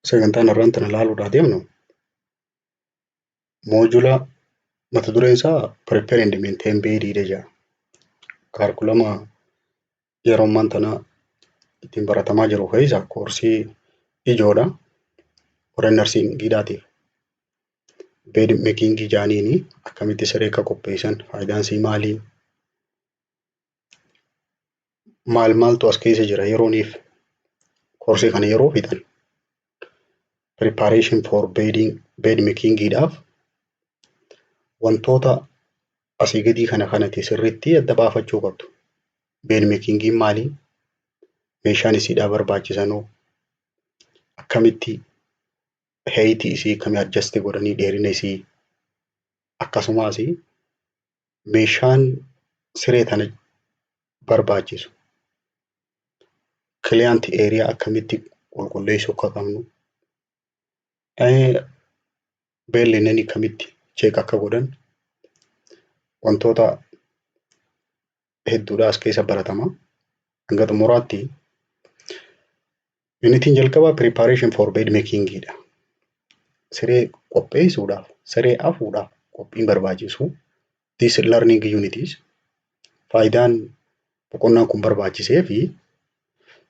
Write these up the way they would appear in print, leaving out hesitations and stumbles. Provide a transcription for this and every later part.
Sagantaan har'aan tana ilaaluudhaa deemnu moojula mata dureen isaa Prepare and Maintain Bed jedha. Kaarikulama yeroo ammaan tana ittiin baratamaa jiru keessa koorsii ijoodha. Warra narsiingiidhaatiif. Bed making jaaniini akkamitti siree akka qopheessan, faayidaan isii maali? Maal maaltu as keessa jira yerooniif koorsii kana yeroo fixan preparation for bedding, bed makingiidhaaf wantoota asii gadii kana kanatti sirriitti adda baafachuu qabdu. Bed makingiin maali? Meeshaan isiidhaaf barbaachisanoo? Akkamitti heightii isii akkamii adjust godhanii dheerina isii, akkasumas meeshaan siree tana barbaachisu, client area akkamitti qulqulleessuu akka qabnu, bed linen akkamitti check akka godhan, wantoota hedduudha as keessa baratama. Hanga xumuraatti unitiin jalqabaa preparation for bed makingiidha. Siree qopheessuudhaaf, siree afuudhaaf qophiin barbaachisu. This learning unities, faayidaan boqonnaan kun barbaachisee fi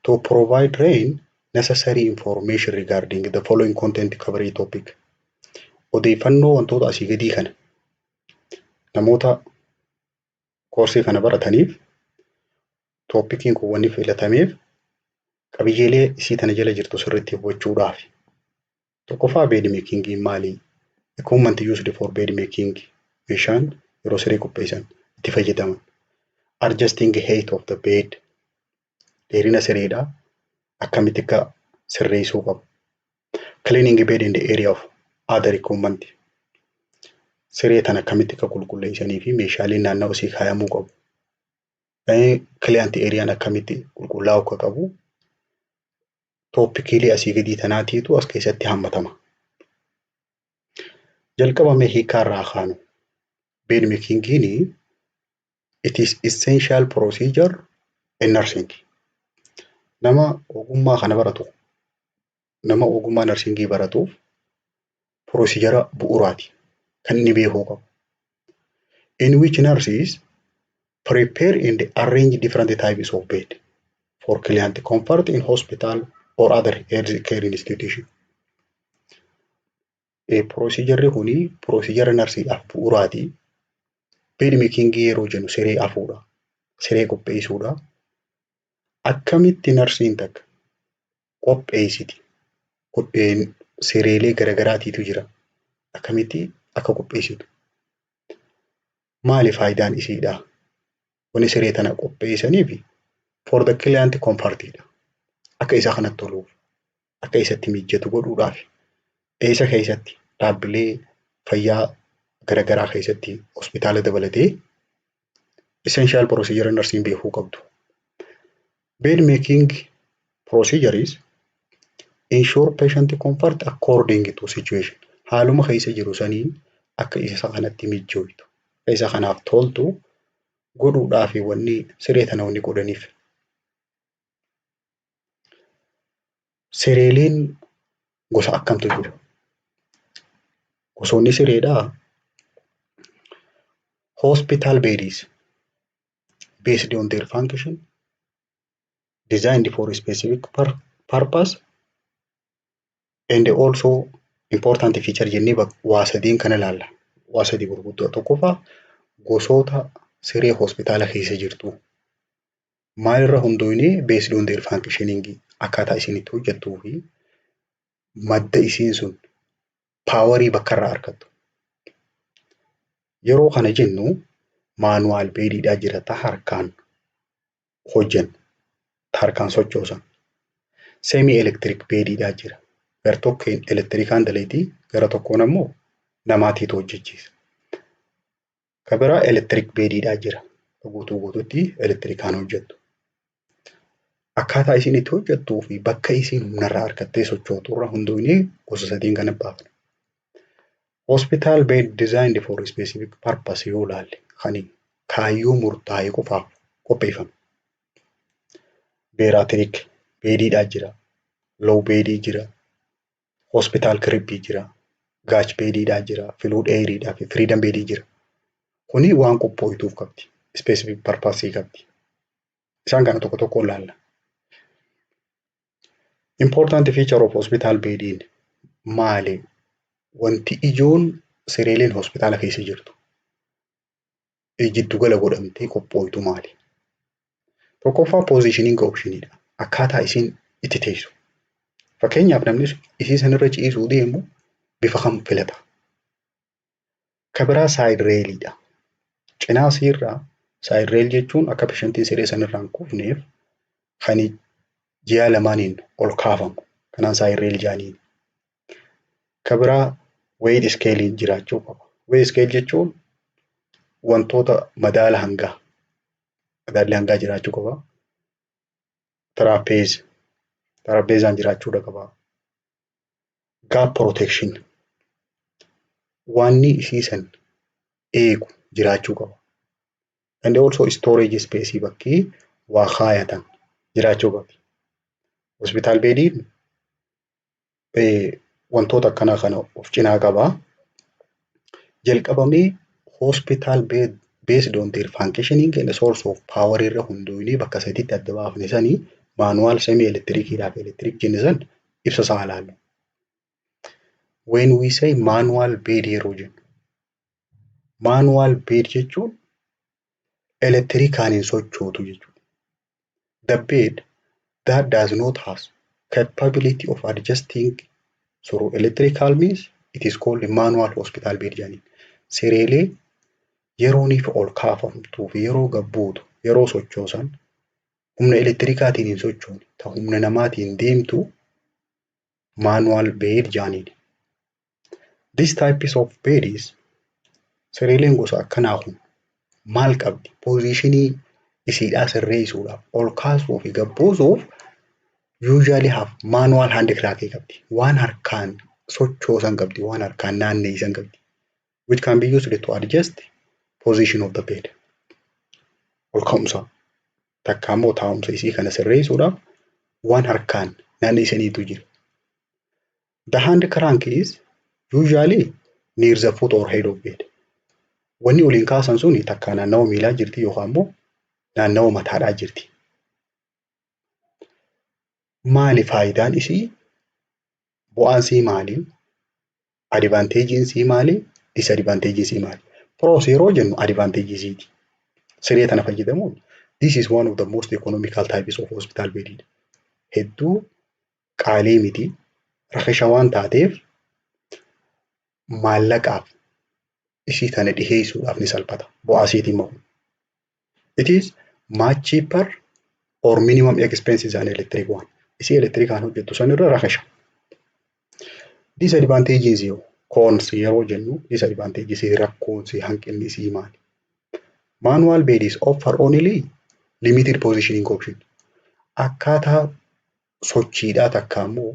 to provide train necessary information regarding the following content coverage topic. Odeeffannoo wantoota asii gadii kana namoota koorsii kana barataniif topiciin kun wanni filatameef qabiyyeelee isii tana jala jirtu sirriitti hubachuudhaaf. Tokkoffaa, bed makingiin maali? Equipment used for bed making, meeshaan yeroo siree qopheessan itti fayyadaman. Adjusting height of the bed, dheerina sireedhaa akkamitti akka sirreessuu qabu. Cleaning bed in the area of other equipment, siree tana akkamitti akka qulqulleessanii fi meeshaaleen naannoo isii kaayamuu qabu. Client areaan akkamitti qulqullaa'uu akka qabu topiciilee asii gadii tanaatiitu as keessatti hammatama. Jalqaba mee hiikaa irraa kaanu. Bed makingiin it is essential procedure in nursing. Nama ogummaa kana baratu, nama ogummaa nursingii baratuuf procedure bu'uuraati kan inni beekuu qabu. In which nurses prepare and arrange different types of bed for client comfort in hospital or other health care institution. Procedurri kuni procedure narsiidhaaf bu'uuraati. Bed makingii yeroo jennu siree afuudha. Siree qopheessuudha. Akkamitti narsiin takka qopheessiti? Sireelee garagaraatiitu jira. Akkamitti akka qopheessitu? Maali faayidaan isiidhaa? Wanni siree tana qopheessaniif for the client comfortidha. Akka isa kanatti toluuf, akka isatti mijatu godhuudhaaf. Eessa keessatti? Dhaabbilee fayyaa garagaraa keessatti, hospitaala dabalatee, essential procedure narsiin beekuu qabdu. Bed making procedure is ensure patient comfort according to situation. Haaluma keessa jiru saniin akka isa kanatti mijjooytu, akka isa kanaaf toltu godhuudhaaf wanni siree tana wanni godhaniif. Sireeleen gosa akkamtu jira? Gosoonni sireedhaa hospital beds based on their function, designed for a specific purpose and also important feature jennee waa sadiin kana ilaalla. Waa sadii gurguddoo. Tokkoffaa, gosoota siree hospitaala keessa jirtu. Maalirra hundoofnee? Based on their functioning, akkaataa isiin itti hojjettuu fi madda isiin sun powerii bakka irraa argattu. Yeroo kana jennu manual bediidhaa jira, ta harkaan hojjennu, ta harkaan sochoosan. Semi electric bediidhaa jira. Gar tokkeen elektirikaan dalayti, gara tokkoon ammoo namaatiitu hojjechiisa. Ka biraa electric bediidhaa jira. Guutuu guutuutti elektirikaan hojjettu. Akkaataa isiin itti hojjettuu fi bakka isiin humnarraa argattee sochootu irra hundoofnee gosa sadiin kana baafna. Hospital bed designed for specific purpose yoo ilaalle, kan kaayyoo murtaa'e qofaaf qopheeffame. Bariatric bediidhaa jira. Low bedii jira. Hospital cribii jira. Gatch bediidhaa jira. Fluid airiidhaa fi freedom bedii jira. Kuni waan qophooytuuf qabdi. Specific purpose qabdi. Isaan kana tokko tokkoon ilaalla. Important feature of hospital bediin maali? Wanti ijoon sireeleen hospitaala keessa jirtu jiddugala godhamtee qophooytu maali? Tokkoffaa, positioning optioniidha. Akkaataa isiin itti teessu. Fakkeenyaaf, namni isii sanirra ciisuu deemu bifa kam filata? Ka biraa side railiidha. Cinaa isiirraa side rail jechuun akka patientiin siree sanirraa hin kufneef kan ji'a lamaaniin ol kaafamu. Kanaan side rail jedhaniin. Ka biraa weight scaleiin jiraachuu qaba. Weight scale jechuun wantoota madaala hangaa. Madaalli hangaa jiraachuu qaba. Xarapheezaan jiraachuu qaba. Gap protection, wanni isii san eegu jiraachuu qaba. And also storage space, bakki waa kaayatan jiraachuu qabdi. Hospital bediin wantoota akkanaa kana of cinaa qaba. Jalqabamee hospital bed based on their functioning and source of power irra hundoofnee bakka sadiitti adda baafne sanii, manual, semi electriciidhaa fi electric jenne san ibsa isaa ilaallu. When we say manual bed yeroo jennu, manual bed jechuun elektirikaan hin sochootu jechuudha. The bed that does not have capability of adjusting through electrical means, it is called manual hospital bed jedhaniin. Sireelee yerooniif ol kaafamtuu fi yeroo gad buutu, yeroo sochoosan humna elektirikaatiin hin sochoone, ta humna namaatiin deemtu manual bed jedhaniin. This types of bed is, sireeleen gosa akkanaa kun maal qabdi? Positionii isiidhaa sirreessuudhaaf, ol kaasuu fi gad buusuuf usually have manual hand crank qabdi. Waan harkaan sochoosan qabdi, waan harkaan naanneessan qabdi. Which can be used to adjust position of the bed. Ol ka'umsa takka immoo taa'umsa isii kana sirreessuudhaaf waan harkaan naanneessaniitu jira. The hand crank is usually near the foot or head of bed. Wanni oliin kaasan suni takka naannawa miilaa jirti yookaan immoo naannawa mataadhaa jirti. Maali faayidaan isii? Bu'aan isii maali? Advantageiin isii maali? Disadvantageiin isii maali? Pros yeroo jennu advantageii isiiti. Siree tana fayyadamuun this is one of the most economical types of hospital bed. Hedduu qaalii miti. Rakasha waan taateef maallaqaaf isii tana dhiheessuudhaaf ni salphata. Bu'aa isiitiin immoo. It is much cheaper or minimum expenses than electric one. Isii elektirikaan hojjettu sanirra rakasha. Disadvantages yoo cons yeroo jennu, disadvantages, rakkoon isii, hanqinni isii maali? Manual bed is offer only limited positioning option. Akkaataa sochiidhaa takka immoo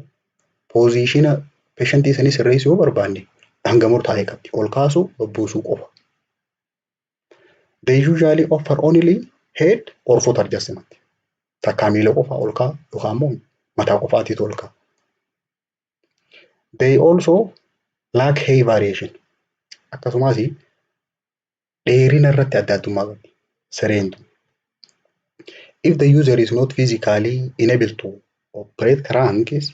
positiona patientii sanii sirreessuu yoo barbaanne hanga murtaa'e qabdi. Ol kaasuu, gad buusuu qofa. They usually offer only head or foot adjustment. Takkaa miila qofaa ol ka'a yookaan immoo mataa qofaatiitu ol ka'a. They also lack height variation. Akkasumas dheerina irratti adda addummaa qabdi sireen tun. If the user is not physically unable to operate cranks,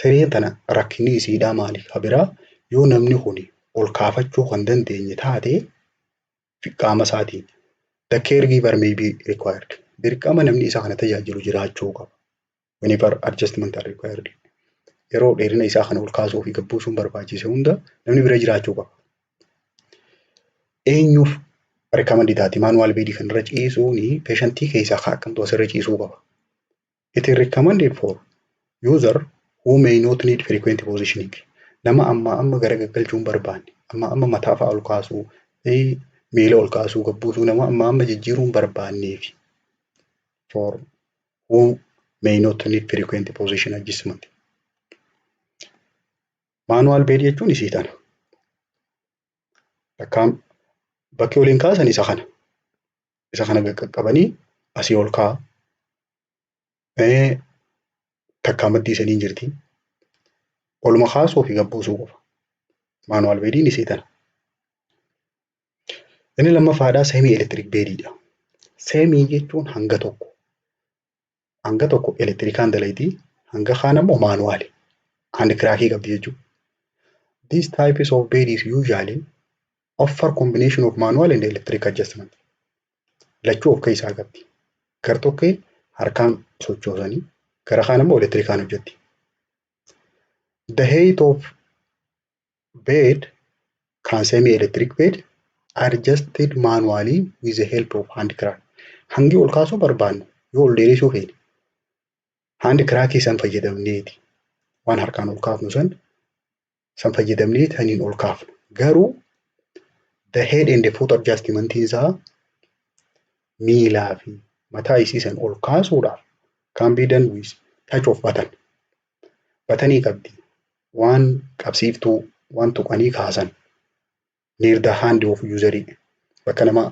sireen tana rakkinni isiidhaa maali? Ka biraa, yoo namni kun ol kaafachuu kan dandeenye taate qaama isaatiin, the caregiver may be required. Dirqama namni isa kana tajaajilu jiraachuu qaba. Whenever adjustment are required. Yeroo dheerina isaa kana ol kaasuu fi gad buusuun barbaachise hunda namni bira jiraachuu qaba. Eenyuuf recommend taati manual bedii kanarra ciisuuni? Patientii keessaa haa akkamtu asirra ciisuu qaba? It is recommended for user who may not need frequent positioning. Nama amma amma gara gaggalchuu hin barbaanne, amma amma mataa fa'aa ol kaasuu, miila ol kaasuu, gad buusuu nama amma amma jijjiiruu hin barbaanneefi. For who may not need frequent position adjustment. Manual bed jechuun isii tana. Bakka bakki waliin kaasan isa kana. Isa kana qaqqabanii asii ol kaa'a. Takkaa maddii saniin jirti. Oluma kaasuu fi gad buusuu qofa. Manual bediin isii tana. Inni lammaffaadhaa semi electric bediidha. Semi jechuun hanga tokko. Hanga tokko elektirikaan dalayti, hanga kaan ammoo manuali. Hand crankii qabdi jechuudha. These types of bed is usually offer combination of manual and electric adjustment. Lachuu of keessaa qabdi. Gar tokkeen harkaan sochoosanii gara kaan ammoo elektirikaan hojjetti. The height of bed can semi electric bed adjusted manually with the help of hand crank. Hangi ol kaasuu barbaannu yoo ol dheeresuu feene hand crankii san fayyadamneeti. Waan harkaan ol kaafnu san fayyadamnee saniin ol kaafna. Garuu the head and the foot adjustment isaa miilaa fi mataa isii san ol kaasuudhaaf can be done with touch of button. Buttonii qabdi. Waan qabsiiftuu, waan tuqanii kaasan, near the hand of user, bakka nama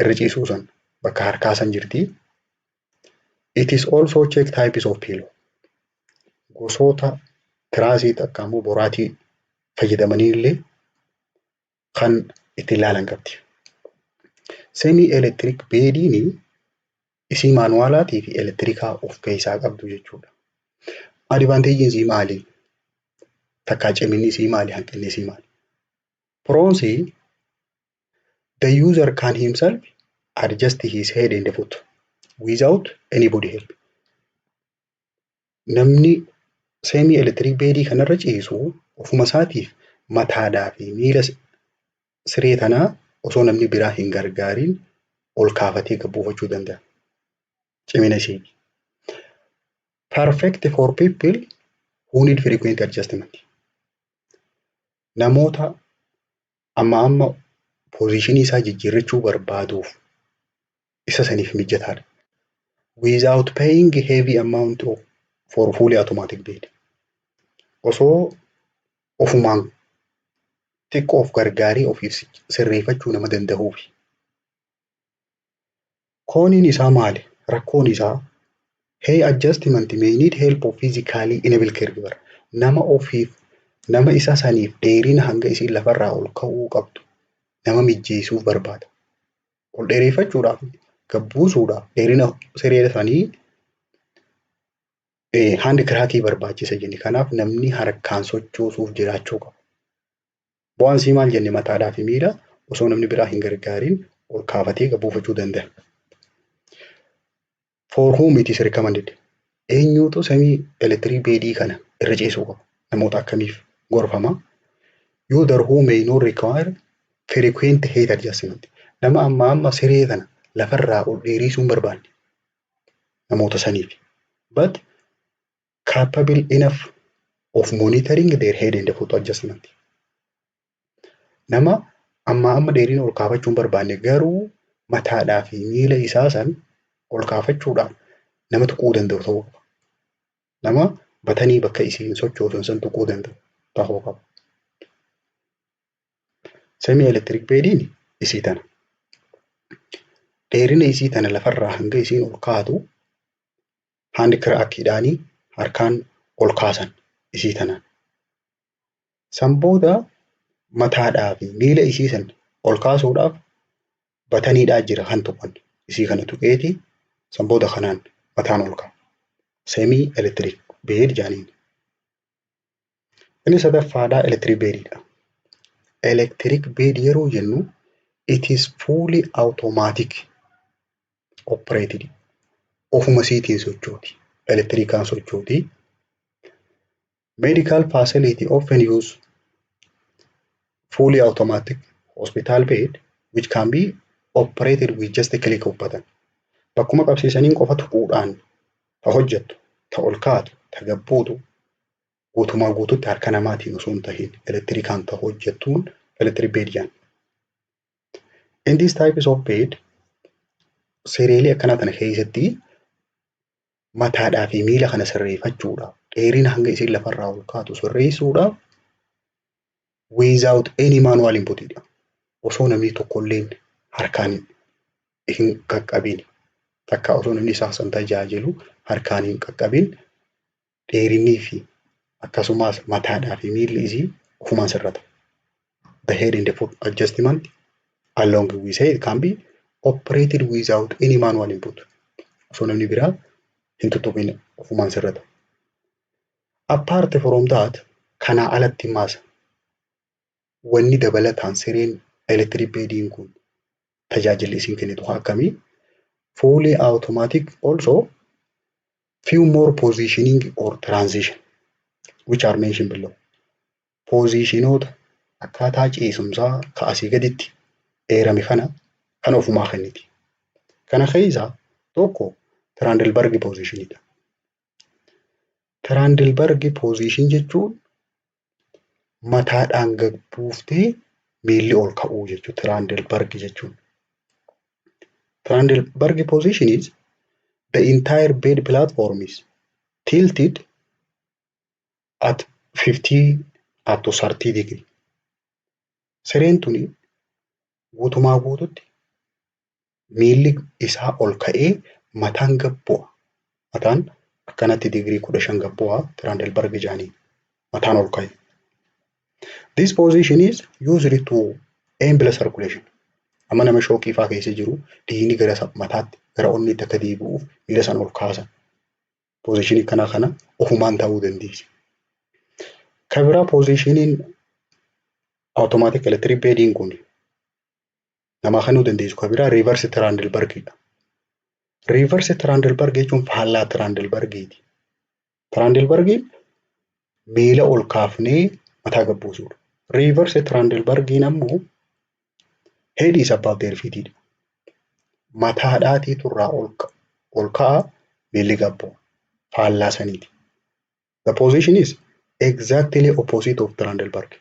irra ciisuu san, bakka harkaa san jirti. It is also check types of pillow. Gosoota tiraasii takka immoo boraatii fayyadamanii illee kan itti ilaalan qabdi. Semi electric bediin isii manualaatii fi elektirikaa of keessaa qabdu jechuudha. Advantageiin isii maali? Takkaa ciminni isii maali? Hanqinni isii maali? Pronsii, the user can himself adjust his head and foot without anybody help. Namni semi electric bedii kanarra ciisu ofuma isaatiif mataadhaa fi miila siree tanaa osoo namni biraa hin gargaariin ol kaafatee gad buufachuu danda'a. Cimina isheeti. Perfect for people who need frequent adjustment. Namoota amma amma positionii isaa jijjiirrachuu barbaaduuf isa saniif mijataadha. Without paying heavy amount of for fully automatic bed. Osoo ofumaan xiqqoo of gargaaree ofiif sirreeffachuu nama danda'uufi. Coniin isaa maali? Rakkoon isaa height adjustment may need help of physically enable caregiver. Nama ofiif, nama isa saniif dheerina hanga isiin lafarraa ol ka'uu qabdu nama mijjeessuuf barbaada. Ol dheereffachuudhaaf, gad buusuudhaaf dheerina siree sanii hand crankii barbaachisa jenne. Kanaaf namni harkaan sochoosuuf jiraachuu qaba. Bu'aan isii maal jenne? Mataadhaa fi miila osoo namni biraa hin gargaariin ol kaafatee gad buufachuu danda'a. For whom it is recommended? Eenyutu semi electric bedii kana irra ciisuu qaba? Namoota akkamiif gorfama? User who may not require frequent height adjustment. Nama amma amma siree kana lafarraa ol dheerisuu hin barbaanne namoota saniif. But capable enough of monitoring their head and foot adjustment. Nama amma amma dheerina ol kaafachuu hin barbaanne garuu mataadhaa fi miila isaa san ol kaafachuudhaaf nama tuquu danda'u ta'uu qaba. Nama buttonii bakka isiin sochoosan san tuquu danda'u ta'uu qaba. Semi electric bediin isii tana. Dheerina isii tana lafarraa hanga isiin ol kaatu hand crankiidhaanii harkaan ol kaasan isii tanaan. San booda mataadhaa fi miila isii san ol kaasuudhaaf buttoniidhaa jira kan tuqan. Isii kana tuqeeti san booda kanaan mataan ol ka'a. Semi electric bed jedhaniin. Inni sadaffaadhaa electric bediidha. Electric bed yeroo jennu it is fully automatic operated. Ofuma isiitiin sochooti. Elektirikaan sochooti. Medical facility often use fully automatic hospital bed which can be operated with just a click of button. Bakkuma qabsiisaniin qofa tuquudhaan ta hojjettu, ta ol kaatu, ta gad buutu, guutumaa guututti harka namaatiin osoo hin tahin elektirikaan ta hojjettuun electric bed jedhama. In these types of bed, sireelee akkanaa kana keessatti mataadhaa fi miila kana sirreeffachuudhaaf, dheerina hanga isiin lafarraa ol kaatu sirreessuudhaaf without any manual input dha. Osoo namni tokkolleen harkaan hin qaqqabin, takka osoo namni isaa san tajaajilu harkaan hin qaqqabin, dheerinnii fi Akkasumas mataadhaa fi miilli isii ofumaan sirrata. The head and the foot adjustment along with it can be operated without any manual input. Osoo namni biraa hin tuttuqin ofumaan sirrata. Apart from that, kanaa alatti maas wanni dabalataan sireen electric bediin kun tajaajilli isiin kennitu akkamii? Fully automatic also few more positioning or transition which are mentioned below. Positionoota akkaataa ciisumsaa ka asii gaditti eerame kana kan ofumaa kenniti. Kana keessaa tokko Trendelenburg positionidha. Trendelenburg position jechuun mataadhaan gad buuftee miilli ol ka'uu jechuudha. Trendelenburg jechuun. Trendelenburg position is the entire bed platform is tilted at 15 up to 30 degree. Sireen tuni guutumaa guututti miilli isaa ol ka'ee mataan gad bu'a. Mataan akkanatti digirii 15 gad bu'a, Trendelenburg jedhanii mataan ol ka'e. This position is used to aim blood circulation. Amma nama shockii fa'aa keessa jiru dhiigni gara mataatti, gara onneetti akka deebi'uuf miila sana ol kaasan. Positionii kanaa kana ofumaan ta'uu dandeessi. Kan biraa positioniin automatic electric bediin kun namaa kennuu dandeessu kan biraa reverse Trendelenburgidha. Reverse Trendelenburg jechuun faallaa Trendelenburgiiti. Trendelenburgiin miila ol kaafnee mataa gad buusuudha. Reverse Trendelenburgiin ammoo head is above their feet. Mataadhaatiitu irraa ol ka'a, miilli gad bu'a. Faallaa saniiti. The position is exactly opposite of Trendelenburg.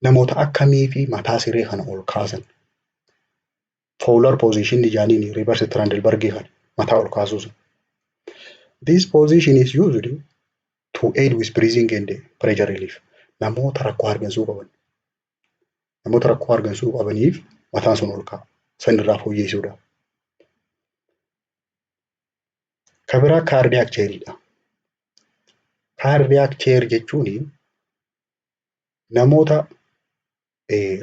Namoota akkamii fi mataa siree kana ol kaasan? Fowler position jedhaniin reverse Trendelenburg kana mataa ol kaasuu sana. This position is used to aid with breathing and pressure relief. Namoota rakkoo hargansuu qaban. Namoota rakkoo hargansuu qabaniif mataan sun ol ka'a. San irraa fooyyessuudhaaf. Kan biraa cardiac chairidha. Cardiac chair jechuun namoota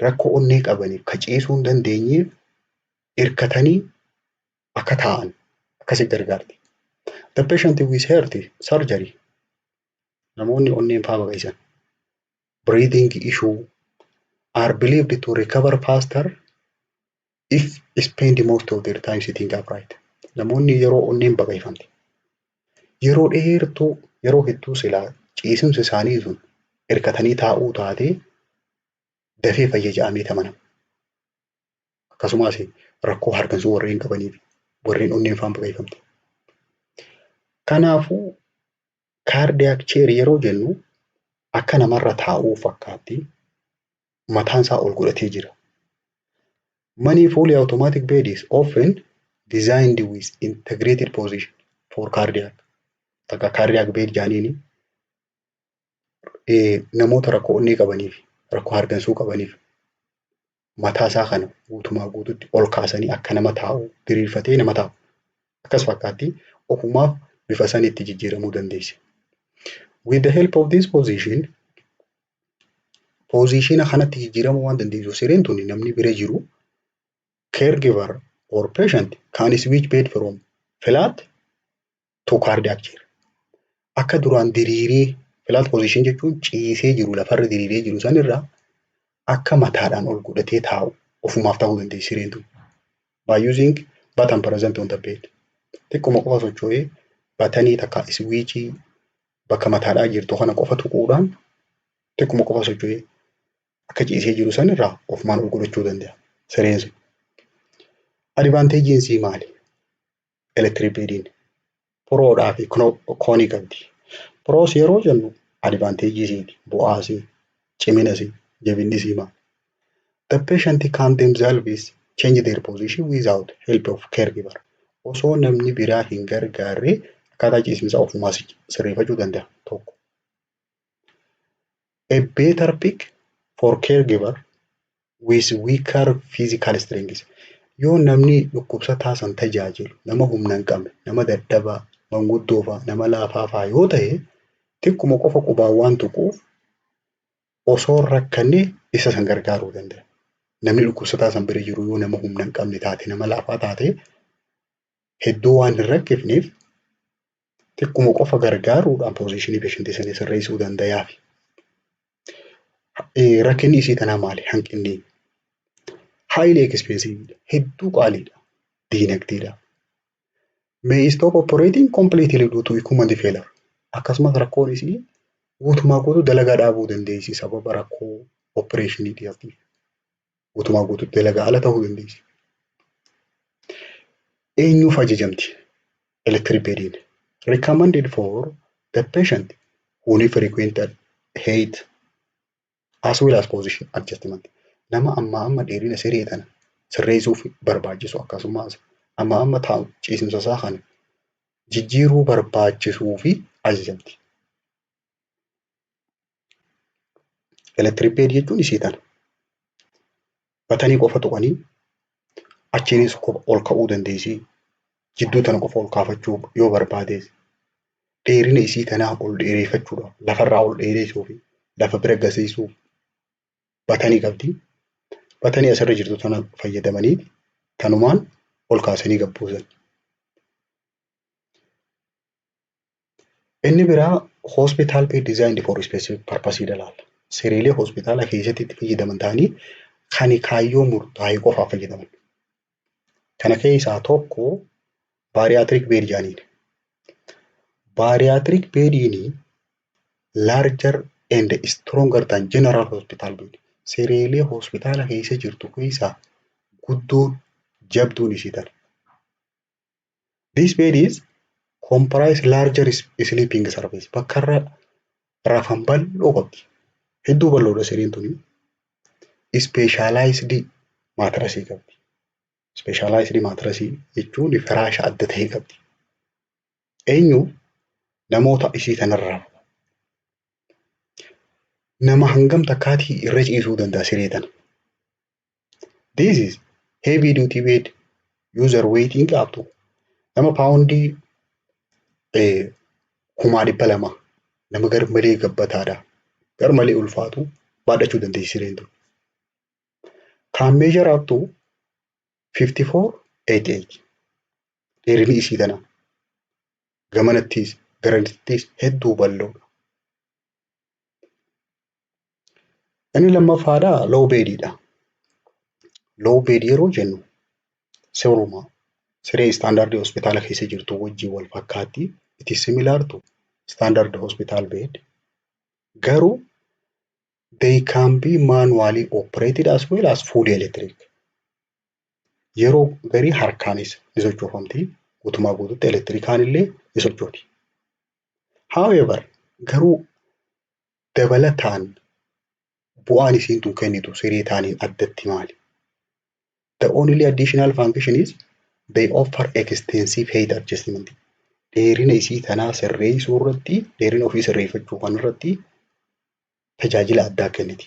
rakkoo onnee qabaniif, ka ciisuu hin dandeenyeef, hirkatanii akka taa'an akkasitti gargaarti. The patient with heart surgery, namoonni onneen faa baqaqsan, breathing issue are believed to recover faster if spend most of their time sitting upright. Namoonni yeroo onneen baqaqfamte yeroo dheertuu, yeroo hedduu silaa ciisimsi isaanii sun hirkatanii taa'uu taatee dafee fayya jedhamee amanama. Akkasumas rakkoo hargansuu warreen qabaniif, warreen onneen faan baqaqfamte. Kanaafuu cardiac chair yeroo jennu akka namarra taa'uu fakkaatti, mataan isaa ol godhatee jira. Many fully automatic bed is often designed with integrated position for cardiac. Takka cardiac bed jedhaniini namoota rakkoo onnee qabaniif, rakkoo hargansuu qabaniif mataa isaa kana guutumaa guututti ol kaasanii akka nama taa'u diriirfatee nama taa'u. Akkas fakkaatti, ofumaaf bifa sanitti jijjiiramuu dandeessi. With the help of this position, positiona kanatti jijjiiramuu waan dandeessuuf sireen tuni namni bira jiru, caregiver or patient can switch bed from flat to cardiac chair. Akka duraan diriiree, flat position jechuun ciisee jiru, lafarra diriiree jiru sanirraa akka mataadhaan ol godhatee taa'u ofumaaf ta'uu dandeessi sireen tun. By using button present on the bed. Xiqquma qofa socho'ee buttonii takka switchii bakka mataadhaa jirtu kana qofa tuquudhaan, xiqquma qofa socho'ee akka ciisee jiru sanirraa ofumaan ol godhachuu danda'a sireen sun. Advantageiin isii maali? Electric bediin prodhaa fi conii qabdi. Pros yeroo jennu advantageii isiiti, bu'aa isii, cimina isii, jabinni isii maali? The patient can themselves change their position without help of caregiver. Osoo namni biraa hin gargaarre akkaataa ciisimsaa ofumaa sirreeffachuu danda'a tokko. A better pick for caregiver with weaker physical strength. Yoo namni dhukkubsataa san tajaajilu nama humna hin qabne, nama dadhabaa, manguddoo fa'a, nama laafaa fa'a yoo ta'e, Xiqquma qofa qubaan waan tuquuf osoo hin rakkanne isa san gargaaruu danda'a. Namni dhukkubsataa san bira jiru yoo nama humna hin qabne taate, nama laafaa taate, hedduu waan hin rakkifneef xiqquma qofa gargaaruudhaan positionii patientii sanii sirreessuu danda'aafi. Rakkinni isii tanaa maali? Hanqinni highly expensive, hedduu qaaliidha diinagdeedhaaf. May stop operating completely due to equipment failure. Akkasumas rakkoon isii guutumaa guutuu dalagaa dhaabuu dandeessi sababa rakkoo operationiitiif. Guutumaa guutuutti dalagaa ala ta'uu dandeessi. Eenyuuf ajajamti electric bediin? Recommended for the patient who need frequent height as well as position adjustment. Nama ammaa amma dheerina siree tana sirreessuuf barbaachisu, akkasumas amma amma taa'u ciisimsa isaa kana jijjiiruu barbaachisuu fi ajajamti. Electric bed jechuun isii tana. Buttonii qofa tuqanii achiinis ol ka'uu dandeessi. Jidduu tana qofa ol kaafachuu yoo barbaades, dheerina isii tanaa ol dheereffachuudhaaf, lafarraa ol dheeressuu fi lafa bira gasiisuuf buttonii qabdi. Buttonii asirra jirtu tana fayyadamanii tanumaan ol kaasanii gad buusan. Inni biraa hospital bed designed for specific purpose ilaalla. Sireelee hospitaala keessatti itti fayyadaman ta'anii kan kaayyoo murtaa'e qofaaf fayyadaman. Kana keessaa tokko bariatric bed jedhaniidha. Bariatric bediin larger and stronger than general hospital bed. Sireelee hospitaala keessa jirtu keessaa guddoon jabduun isii tana. This bed is comprise larger sleeping surface. Bakka irra rafan bal'oo qabdi. Hedduu bal'oodha sireen tuni. Specialized mattressii qabdi. Specialized mattressii jechuun firaasha adda ta'e qabdi. Eenyu namoota isii kanarra rafu? Nama hangam takkaatii irra ciisuu danda'a siree tana? This is heavy duty bed user weighting up to nama poundii 200,000, nama garmalee gabbataadha. Garmalee ulfaatu baadhachuu dandeessi sireen tun. Can measure up to 5488, dheerinni isii tana. Gamanattis garanattis hedduu bal'oodha. Inni lammaffaadha low bediidha. Low bed yeroo jennu siruma siree standardii hospitaala keessa jirtu wajjin wal fakkaatti. It is similar to standard hospital bed. Garuu they can be manually operated as well as fully electric. Yeroo garii harkaanis ni sochoofamti. Guutumaa guututti elektirikaan illee ni sochooti. However, garuu dabalataan bu'aan isiin tun kennitu siree taaniin addatti maali? The only additional function is they offer extensive height adjustment. Dheerina isii tanaa sirreessuu irratti, dheerina ofii sirreeffachuu kan irratti tajaajila addaa kenniti.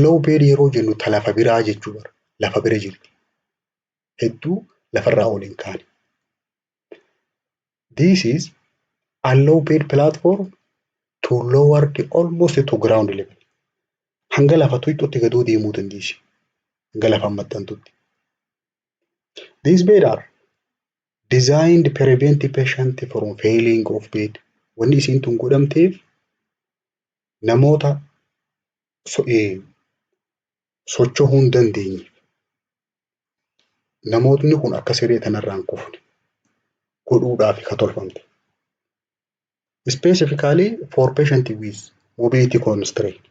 Low bed yeroo jennu ta lafa biraa jechuudha. Lafa bira jirti. Hedduu lafarraa ol hin kaane. This is a low bed platform to lower the almost to ground level. Hanga lafa tuqxutti gadoo deemuu dandeessi. Hanga lafaan maxxantutti. These bed are designed to prevent patient from falling off bed. Wanni isiin tun godhamteef namoota socho'uu hin dandeenye. Namootni kun akka siree kanarraa hin kufne godhuudhaaf ka tolfamte. Specifically for patient with mobility constraint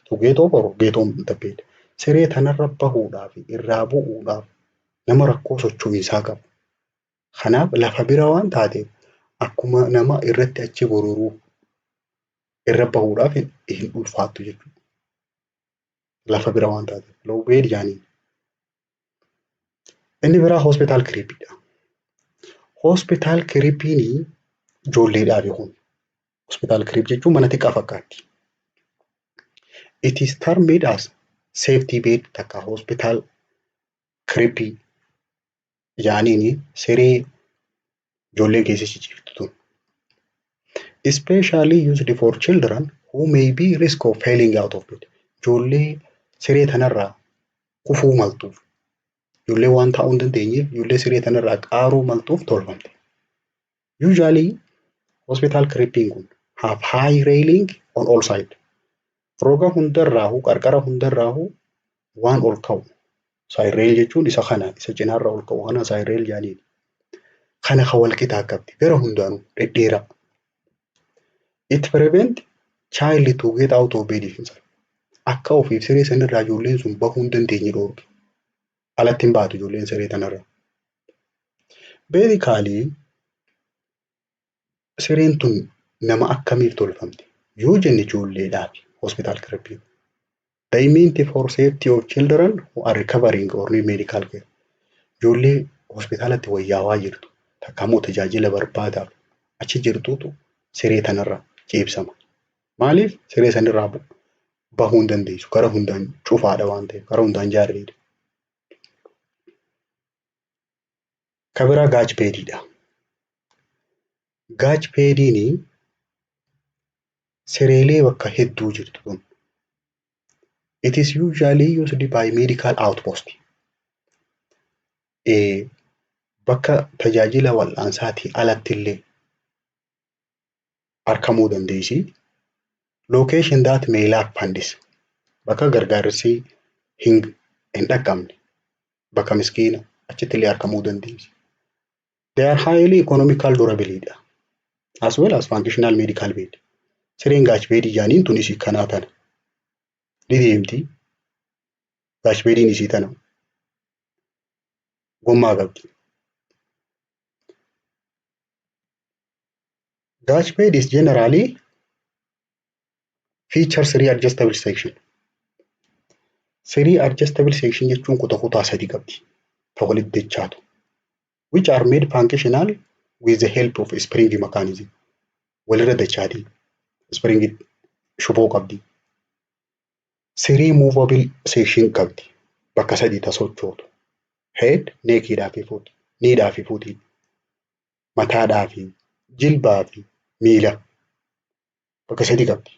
to get off or get on the bed. Siree tanarra bahuudhaaf, irraa bu'uudhaaf nama rakkoo socho'iinsaa qabu. Kanaaf lafa bira waan taateef akkuma nama irratti achi bororuu irra bahuudhaaf hin ulfaattu jechuudha. Lafa bira waan taateef. Low bed jedhaniin. Inni biraa hospital cribiidha. Hospital cribiin ijoolleedhaafi kun. Hospital crib jechuun mana xiqqaa fakkaatti. It is termed as safety bed takka hospital cribii jedhaniini siree ijoolleen keessa ciciiftu tun. Especially used for children who may be risk of falling out of bed. Ijoollee siree tanarraa kufuu maltuuf, ijoollee waan taa'uu hin dandeenyeef, ijoollee siree tanarraa qaaruu maltuuf tolfamte. Usually hospital cribiin kun have high railing on all side. Roga hundarraahuu, qarqara hundarraahuu waan ol ka'u. Side rail jechuun isa kana, isa cinaarra ol ka'u kana side rail jedhaniin. Kana kan wal qixaa qabdi gara hundaanuu dhedheeraa. It prevent child to get out of bed himself. Akka ofiif siree sanirraa ijoolleen sun bahuu hin dandeenye dhoorge. Alatti hin baatu ijoolleen siree tanarra. Basically sireen tun nama akkamiif tolfamte yoo jenne, ijoolleedhaaf hospital cribiin. They meant for safety of children who are recovering or need medical care. Ijoollee hospitaalatti wayyaawaa jirtu takka immoo tajaajila barbaadaaf achi jirtutu siree tanarra ciibsama. Maaliif? Siree sanirraa bahuu hin dandeessu, gara hundaan cufaadha waan ta'eef, gara hundaan jaarreedha. Ka biraa gatch bediidha. Gatch bediin sireelee bakka hedduu jirtu tun. It is usually used by medical outpost. Bakka tajaajila wal'aansaatii alatti illee argamuu dandeessi. Location that may lack funds. Bakka gargaarsi hin dhaqqabne, bakka miskiina, achitti illee argamuu dandeessi. They are highly economical, durable dha. As well as functional medical bed. Sireen gatch bedii jaaniin tun isii kanaa tana. Ni deemti. Gatch bediin isii tana. Gommaa qabdi. Gatch bed is generally feature three adjustable section. Three adjustable section jechuun kutaa kutaa sadi qabdi. Ta walitti dachaatu. Which are made functional with the help of spring mechanism. Walirra dachaatii. Spring shuboo qabdi. Three movable section qabdi. Bakka sadi ta sochootu. Head, neckiidhaa fi foot. Kneedhaa fi footii. Mataadhaa fi jilbaa fi miila. Bakka sadi qabdi.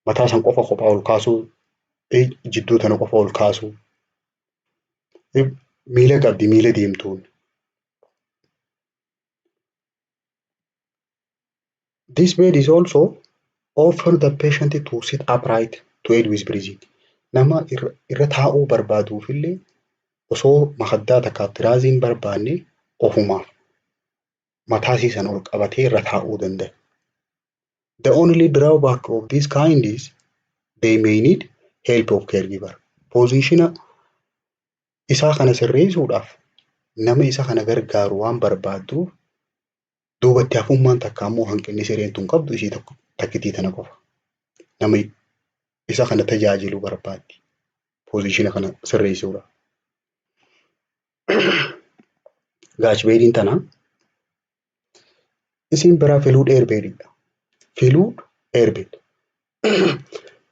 Mataa san qofa kophaa ol kaasuu, jidduu tana qofa ol kaasuu. Miila qabdi, miila deemtuun. This bed is also offer the patient to sit upright to aid with breathing. Nama irra taa'uu barbaaduufillee osoo makaddaa takka tiraazii hin barbaanne ofumaaf mataa isii sana ol qabatee irra taa'uu danda'a. The only drawback of this kind is they may need help of caregiver. Positiona isaa kana sirreessuudhaaf nama isa kana gargaaru waan barbaadduuf, duubatti hafummaan takka ammoo hanqinni sireen tun qabdu isii tokko takkitii tana qofa. Nama isa kana tajaajilu barbaaddi. Positiona kana sirreessuudhaaf. Gatch bediin tana. Isiin biraa fluid air bediidha. Fluid air bed.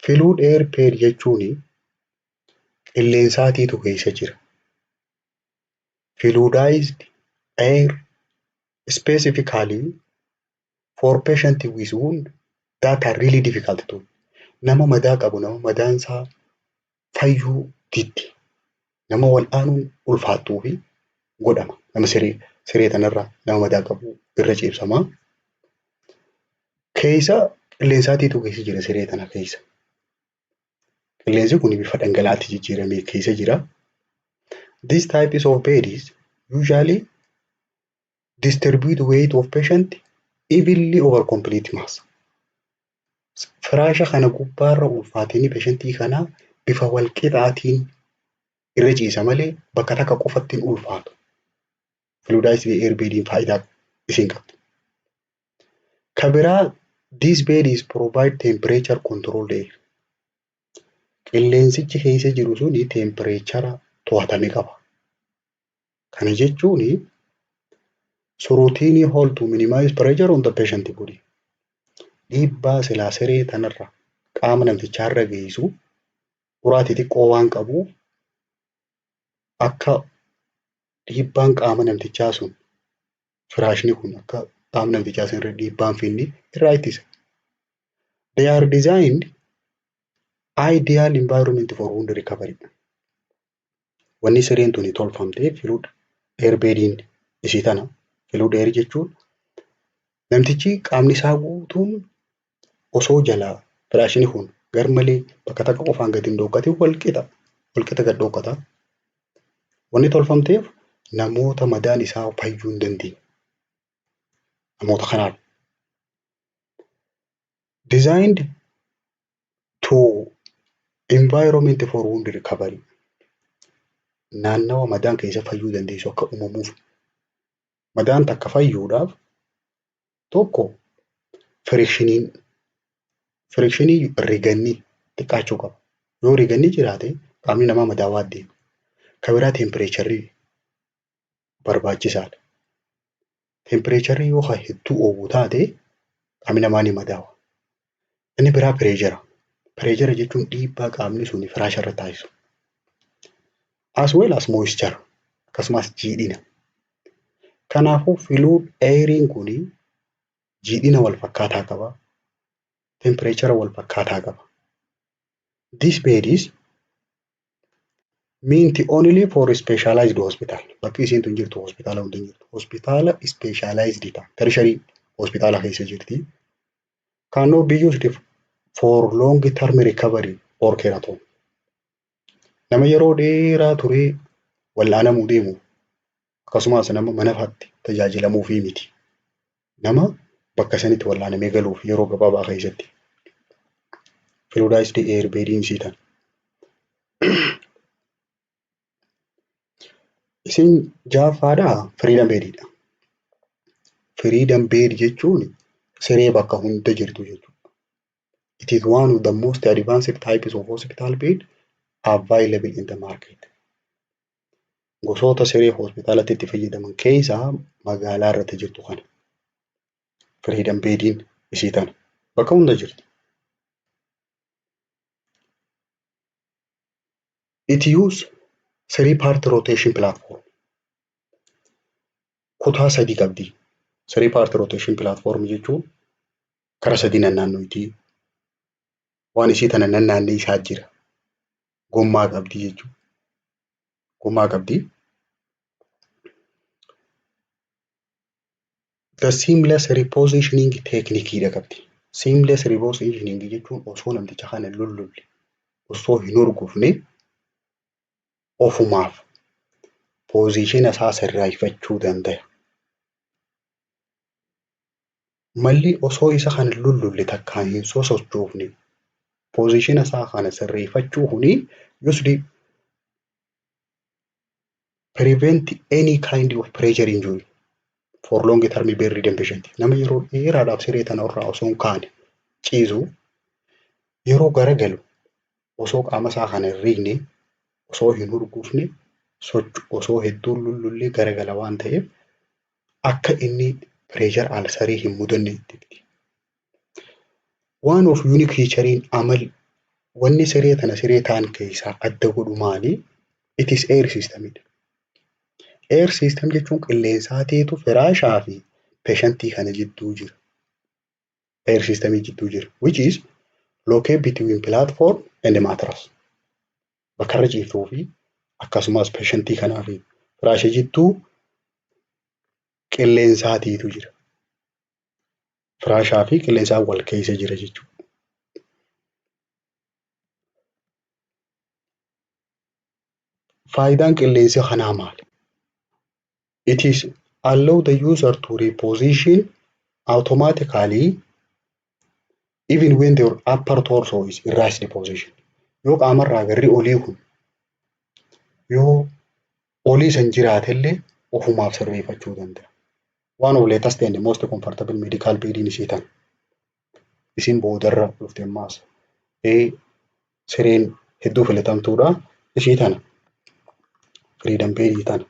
Fluid air bed jechuun qilleensaatiitu keessa jira. Fluidized air specifically for patient with wound that are really difficult to, nama madaa qabu, nama madaan isaa fayyuu didde, nama wal'aanuun ulfaattuu fi godhama. Nama siree tanarra nama madaa qabu irra ciibsama. Keessa qilleensaatiitu keessa jira siree tana keessa. Qilleensi kun bifa dhangala'aatti jijjiiramee keessa jira. This types of bed is usually distribute weight of patient evenly over complete mass. Firaasha kana gubbaarra ulfaatinni patientii kanaa bifa wal qixaatiin irra ciisa malee bakka takka qofatti hin ulfaatu. Fluidized air bediin faayidaa isiin qabdi. Ka biraa, this bed is provide temperature control air. Qilleensichi keessa jiru suni temperature to'atame qaba. Kana jechuun through tiny hole to minimize pressure on the patient body. Dhiibbaa silaa siree tanarra qaama namtichaarra geessu uraa xixiqqoo waan qabuuf, akka dhiibbaan qaama namtichaa sun firaashni kun akka Qaamni namtichaa sanirra dhiibbaan finni irraa ittisa. They are designed ideal environment for wound recovery. Wanni sireen tuni tolfamtee fluid air bediin isii tana, fluid air jechuun namtichi qaamni isaa guutuun osoo jalaa firaashni kun garmalee bakka takka qofaan gadi hin dhoqqatin, walqixa gad dhoqqata. Wanni tolfamteef namoota madaan isaa fayyuu hin dandeenye. Namoota kanaaf. Designed to environment for wound recovery. Naannawa madaan keessa fayyuu dandeessu akka uumamuuf. Madaan takka fayyuudhaaf tokko frictionii riganni xiqqaachuu qaba. Yoo riganni jiraate qaamni namaa madaawaa deema. Kan biraa temperatureri barbaachisaadha. Temperatureri yoo hedduu oowwu taate qaamni namaa ni madaawa. Inni biraa pressure. Pressure jechuun dhiibbaa qaamni sun firaasha irra taasisu. As well as moisture, akkasumas jiidhina. Kanaafuu fluid airiin kun jiidhina wal fakkaataa qaba. Temperature wal fakkaataa qaba. This bed is meant only for specialized hospital. Bakki isiin tun jirtu hospitaala hunda hin jirtu. Hospitaala specialized ta'a. Tertiary hospitaala keessa jirti. Cannot be used for long term recovery or care at home. Nama yeroo dheeraa turee wal'aanamuu deemu akkasumas nama manafatti tajaajilamuufii miti. Nama bakka sanitti wal'aanamee galuuf yeroo gabaabaa keessatti. Fluidized air bediin isii tana. Isin ja'affaadhaa freedom bediidha. Freedom bed jechuun siree bakka hunda jirtu jechuudha. It is one of the most advanced types of hospital bed available in the market. Gosoota siree hospitaalatti itti fayyadaman keessaa magaalaa irratti jirtu kana. Freedom bediin isii tana. Bakka hunda jirti. It use three part rotation platform. Kutaa sadi qabdi. Three part rotation platform jechuun kara sadii naannoiti. Waan isii tana nannaannee isaa jira. Gommaa qabdi jechuudha. Gommaa qabdi. The seamless repositioning technique dha qabdi. Seamless repositioning jechuun osoo namticha kana hin lullulle, osoo hin hurgufne ofumaaf position isaa sirreeffachuu danda'a. Malli osoo isa kana hin lullulle takkaan hin sosochoofne position isaa kana sirreeffachuu kuni used prevent any kind of pressure injury for long term bedridden patient. Nama yeroo dheeraadhaaf siree tana irraa osoo hin kaane ciisu, yeroo garagalu osoo qaama isaa kana hin riigne, osoo hin hurgufne, osoo hedduu lullullee garagala waan ta'eef akka inni pressure ulcerii hin mudanne itti. One of unique featurein amal wanni siree tana siree ta'an keessaa adda godhu maali? It is air system dha. Air system jechuun qilleensaatiitu firaashaa fi patientii kana jidduu jira. Air system jidduu jira. Which is located between platform and mattress. Bakka irra ciiftuu fi akkasumas patientii kanaa fi firaasha jidduu qilleensaatiitu jira. Firaashaa fi qilleensaan wal keessa jira jechuudha. Faayidaan qilleensa kanaa maali? It is allow the user to reposition automatically even when their upper torso is in raised position. Yoo qaamarraa garri olii kun yoo olii san jiraatellee ofumaaf sirreeffachuu danda'a. One of latest and most comfortable medical bediin isii tana. Isin boodarra dhufte ammaas sireen hedduu filatamtuudha ishii tana. Freedom bedii tana.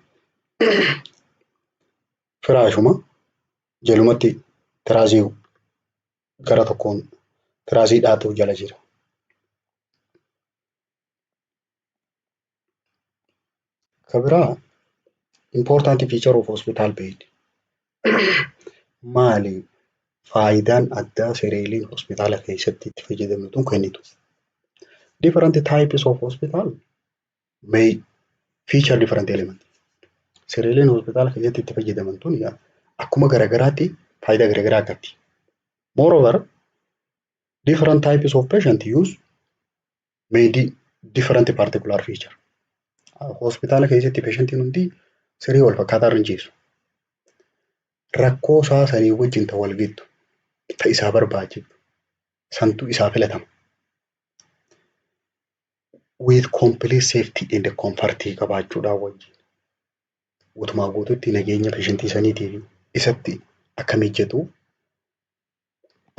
Firaashuma jalumatti tiraazii gara tokkoon tiraazii dhaatu jala jira. Ka biraa important feature of hospital bed. Maali faayidaan addaa sireeliin hospitaala keessatti itti fayyadamnu tun kennitu? Different types of hospital may feature different elements. Sireeliin hospitaala keessatti itti fayyadaman tun akkuma garagaraatti faayidaa garagaraa qabdi. Moreover, different types of patient use may different particular feature. Hospitaala keessatti patientiin hundi siree wal fakkaataa irra hin ciisu. Rakkoo isaa sanii wajjin ta wal gittu, ta isaa barbaachiftu, santu isaa filatama. With complete safety and comfort qabaachuudhaan wajjin. Guutumaa guututti nageenya patientii saniitiif isatti akka mijatu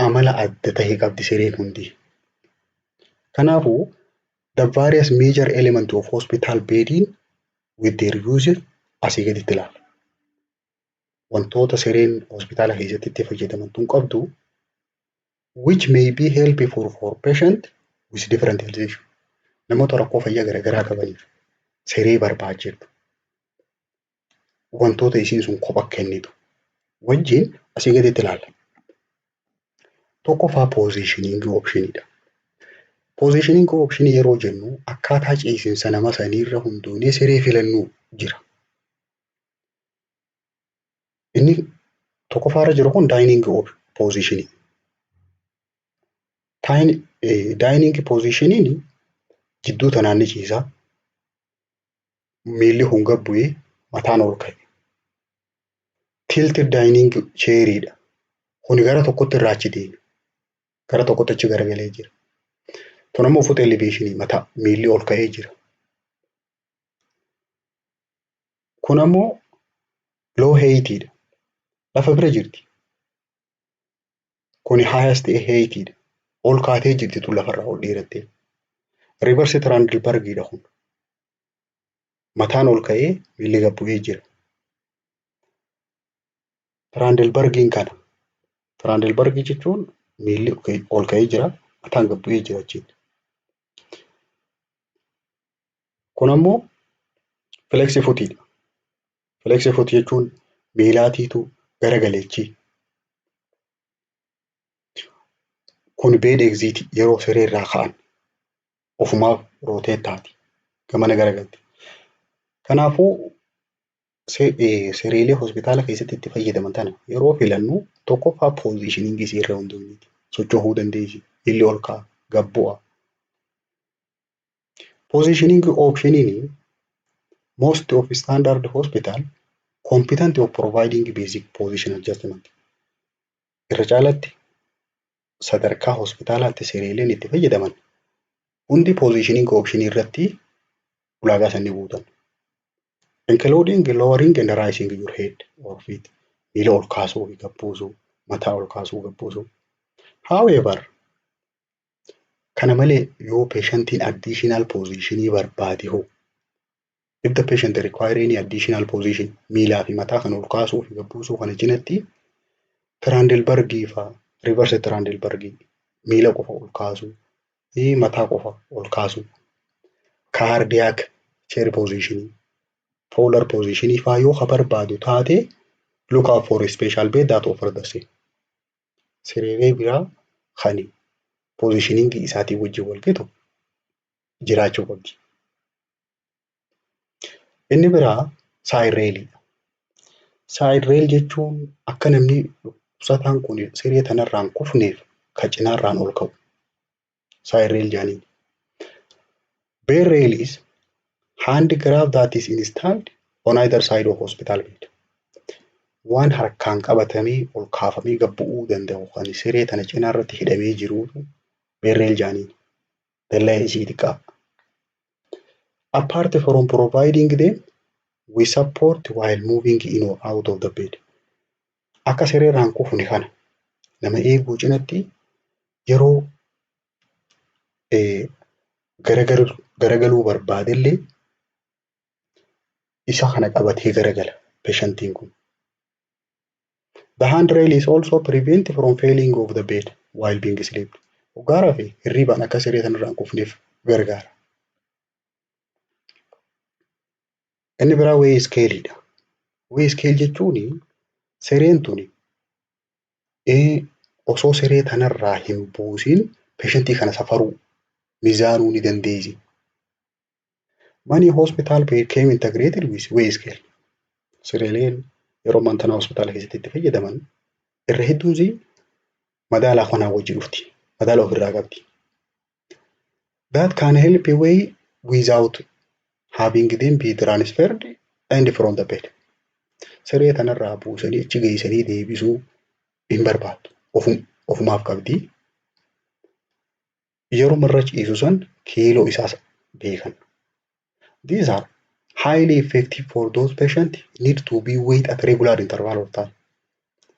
amala adda ta'e qabdi sireen hundi. Kanaafuu, the various major element of hospital bedding with their uses asii gaditti ilaalla. Wantoota sireen hospitaala keessatti itti fayyadaman tun qabdu, which may be helpful for patient with different health issue. Namoota rakkoo fayyaa garaagaraa qabaniif siree barbaachiftu. Wantoota isiin sun kopha kennitu wajjin asii gaditti ilaalla. Tokkoffaa, positioning optionidha. Positioning option yeroo jennu, akkaataa ciisinsa nama saniirra hundoonee siree filannuu jira. Inni tokkoffaarra jiru kun lying positionii. Lying positioniin jidduu tanaan ni ciisa. Miilli kun gad bu'ee mataan ol ka'e. Tilted lying chairiidha. Kuni gara tokkotti irraa achi deeme. Gara tokkotti achi garagalee jira. Kun ammoo foot elevationii, mataa miilli ol ka'ee jira. Kun ammoo low heightiidha. Lafa bira jirti. Kuni highest heightiidha. Ol kaatee jirti tun, lafarraa ol dheerattee. Reverse Trendelenburgiidha kun. Mataan ol ka'ee miilli gad bu'ee jira. Trendelenburgiin kana. Trendelenburgii jechuun miilli ol ka'ee jira, mataan gad bu'ee jira jechuudha. Kun ammoo flexi footiidha. Flexi foot jechuun miilaatiitu garagaleechi. Kun bed exit, yeroo sireerraa ka'an ofumaaf rotate taati. Gamana garagalti. Kanaafuu, sireelee hospitaala keessatti itti fayyadaman tana yeroo filannu, tokkoffaa positioningii isii irra hundoofneeti. Socho'uu dandeessi. Miilli ol ka'a, gad bu'a. Positioning optioniin most of standard hospital competent of providing basic position adjustment. Irra caalatti sadarkaa hospitaalaatti sireeleen itti fayyadaman hundi positioning optionii irratti ulaagaa san ni guutan. Including lowering and raising your head or feet. Miila ol kaasuu fi gad buusuu, mataa ol kaasuu, gad buusuu. However, kana malee yoo patientiin additional positionii barbaade hoo? If the patient require any additional position, miilaa fi mataa kan ol kaasuu fi gad buusuu kana cinatti Trendelenburgii fa'aa, reverse Trendelenburgii, miila qofa ol kaasuu fi mataa qofa ol kaasuu, cardiac chair positionii, Fowler positionii fa'aa yoo ka barbaadu taate, look out for a special bed that offer the same. Sireelee biraa kan positioningii isaatiin wajjin wal gitu jiraachuu qabdi. Inni biraa side railiidha. Side rail jechuun akka namni dhukkubsataan kun siree tanarraa hin kufneef kan cinaarraan ol ka'u. Side rail jedhaniin. Bed rail is hand grab that is installed on either side of hospital bed. Waan harkaan qabatamee ol kaafamee gad bu'uu danda'u kan siree tana cinaarratti hidhamee jiruutu bed rail jedhaniin. Dallaa isii xiqqaa. Apart from providing them with support while moving in or out of the bed. Akka sireerraan kufne kana nama eeguu cinatti yeroo garagaluu barbaadellee isa kana qabatee garagala patientiin kun. The handrail is also prevent from falling off the bed while being asleep. Hoggaa rafe hirribaan akka siree sanarraa hin kufneef gargaara. Inni biraa weight scaleiidha. Weight scale jechuun sireen tuni Osoo siree tanarraa hin buusin patientii kana safaruu, mizaanuu ni dandeessi. Many hospital became integrated with weigh scale. Sireeleen yeroo ammaan tana hospitaala keessatti itti fayyadaman irra hedduun isii madaala kanaan wajji dhufti. Madaala ofirraa qabdi. That can help weigh without having them be transferred and from the bed. Siree tanarraa buusanii achi geessanii deebisuu hin barbaaddu. Ofumaaf qabdi. Yeroo irra ciisu san kiiloo isaas beekan. These are highly effective for those patients need to be weighed at regular interval of time.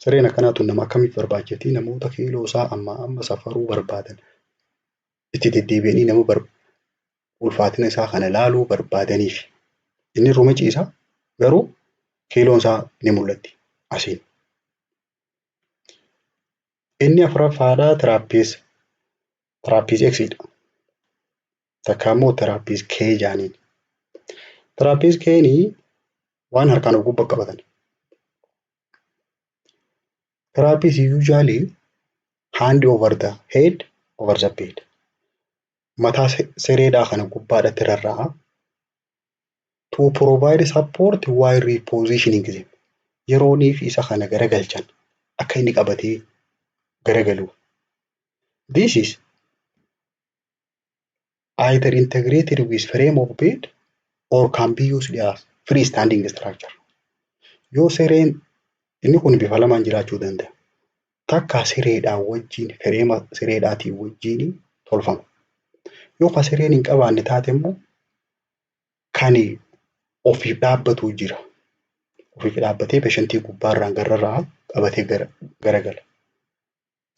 Sireen akkanaa tun nama akkamiif barbaachifti? Namoota kiiloo isaa ammaa amma safaruu barbaadan, itti deddeebi'anii nama ulfaatina isaa kana laaluu barbaadaniif. Inni irruma ciisa, garuu kiiloon isaa ni mul'atti asiin. Inni afuraffaadhaa trapeze Xidha. Takka immoo trapeze K jaaniin. Trapeze K'nii waan harkaan of gubbaa qabatan. Trapeze usually hand over the head over the bed. Mataa sireedhaa kana gubbaadhatti rarra'a. To provide support while repositioning them. Yerooniif isa kana garagalchan akka inni qabatee garagaluuf. This is either integrated with frame of bed or can be used as freestanding structure. Yoo sireen inni kun bifa lamaan jiraachuu danda'a. Takka sireedhaan wajjin, frame sireedhaatiin wajjin tolfama. Yoo ka sireen hin qabaanne taate immoo kan ofiif dhaabbatu jira. Ofiif dhaabbatee patientii gubbaarraan gararraa qabatee garagala.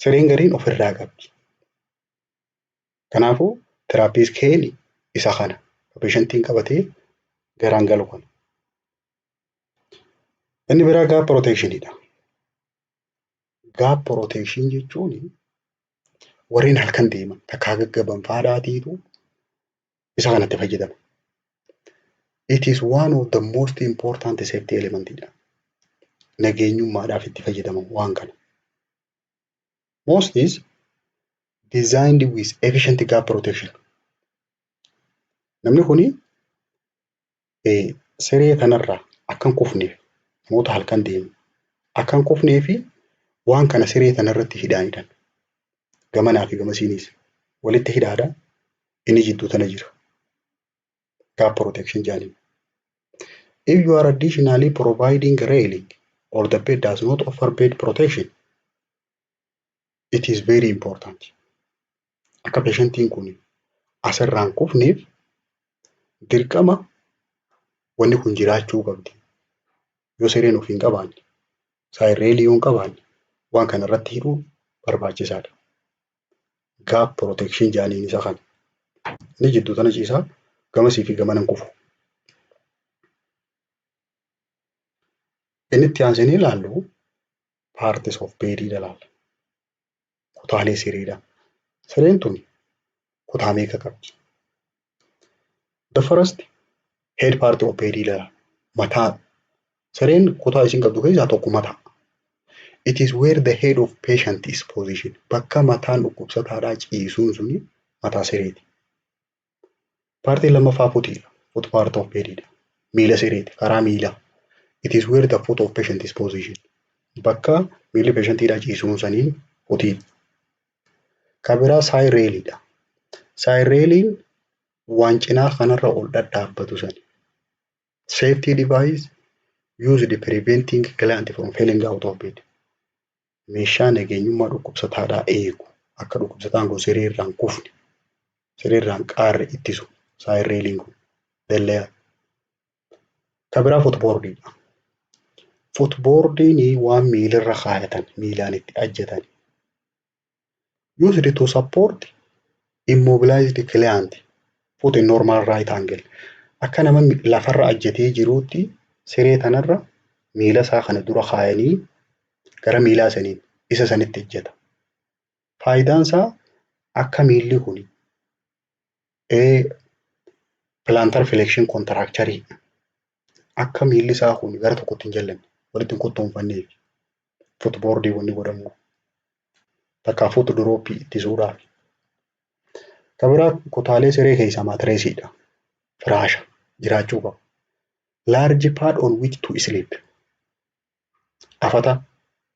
Sireen gariin ofirraa qabdi. Kanaafuu trapeze K'n isa kana. Patientiin qabatee garaan galu kana. Inni biraa gap protectionidha. Gap protection jechuun warreen halkan deeman takkaa gaggaban faadhaatiitu isa kanatti fayyadama. It is one of the most important safety element dha. Nageenyummaadhaaf itti fayyadamamu waan kana. Most is designed with efficient gap protection. Namni kuni siree kanarraa akka hin kufneef, namoota halkan deemu akka hin kufnee fi waan kana siree kanarratti hidhaanidha. Gamanaa fi gamasiinis walitti hidhaadha. Inni jidduu tana jira. Gap protection jedhaniin. If you are additionally providing railing or the bed does not offer bed protection, it is very important. Akka patientiin kun asirraa hin kufneef dirqama wanni kun jiraachuu qabdi. Yoo sireen ofii hin qabaanne, side railii yoo hin qabaanne, waan kana irratti hidhuun barbaachisaadha. Gap protection jedhaniin isa kana. Inni jidduu tana ciisaa, gamasii fi gamana hin kufu. Inni itti aansinee ilaallu parts of bed ilaalla. Kutaalee sireedha. Sireen tun kutaa meeqa qabdi? The first, head part of bed ilaalla. Mataa sireen kutaa isin qabdu keessaa tokko mataa. It is where the head of patient is positioned. Bakka mataan dhukkubsataadhaa ciisuun suni mataa sireeti. Partiin lammaffaa footiidha. Foot part of bedidha. Miila sireeti. Karaa miilaa. It is where the foot of patient is positioned. Bakka miilli patientiidhaa ciisuun saniin footiidha. Kan biraa side railidha. Side railiin waan cinaa kanarra ol dhadhaabbatu sani. Safety device used preventing client from falling out of bed. Meeshaa nageenyummaa dhukkubsataadhaa eegu, akka dhukkubsataan kun siree irraa hin kufne, siree irraa hin qaarre ittisu side railiin kun dallaa. Kan biraa footboardiidha. Footboardiin waan miilarra kaayatan, miilaan itti ajjatan. Used to support immobilized client foot in normal right angle. Akka nama lafarra ajjatee jiruutti siree tanarra miila isaa kana dura kaayanii gara miilaa saniin isa sanitti ejjeta. Faayidaan isaa akka miilli kun plantar flexion contracture, akka miilli isaa kun gara tokkotti hin jallanne, walitti hin kottoonfanneef footboardii wanni godhamu. Takkaa foot drop ittisuudhaaf. Kan biraa kutaalee siree keessaa mattressiidha. Firaasha jiraachuu qaba. Large pad on which to sleep. Afata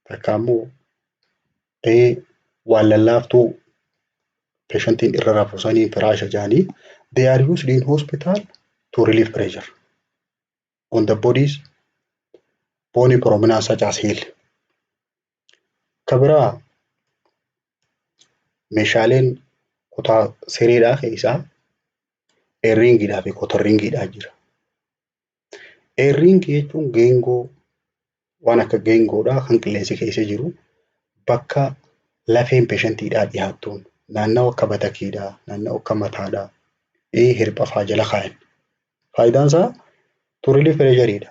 takka immoo waan lallaaftuu patientiin irra rafu saniin firaasha jedhanii. They are used in hospital to relieve pressure on the body's bony prominence such as heel. Kan biraa meeshaaleen kutaa sireedhaa keessaa air ringiidhaa fi cotton ringiidhaa jira. Air ringii jechuun geengoo, waan akka geengoodhaa kan qilleensi keessa jiru, bakka lafeen patientiidhaa dhiyaattuun, naannawa akka buttockiidhaa, naannawa akka mataadhaa, hirpha fa'aa jala kaayan. Faayidaan isaa to relieve pressureidha.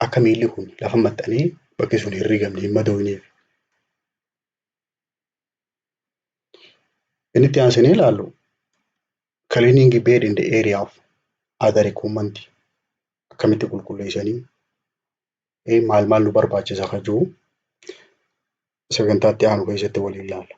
Akka miilli kun lafa maxxanee bakki sun hin rigamne, hin madoofneef. Inni itti aansinee ilaallu cleaning bed in the area of other equipment, akkamitti qulqulleessanii, maal maal nu barbaachisa ka jiru sagantaa itti aanu keessatti waliin ilaalla.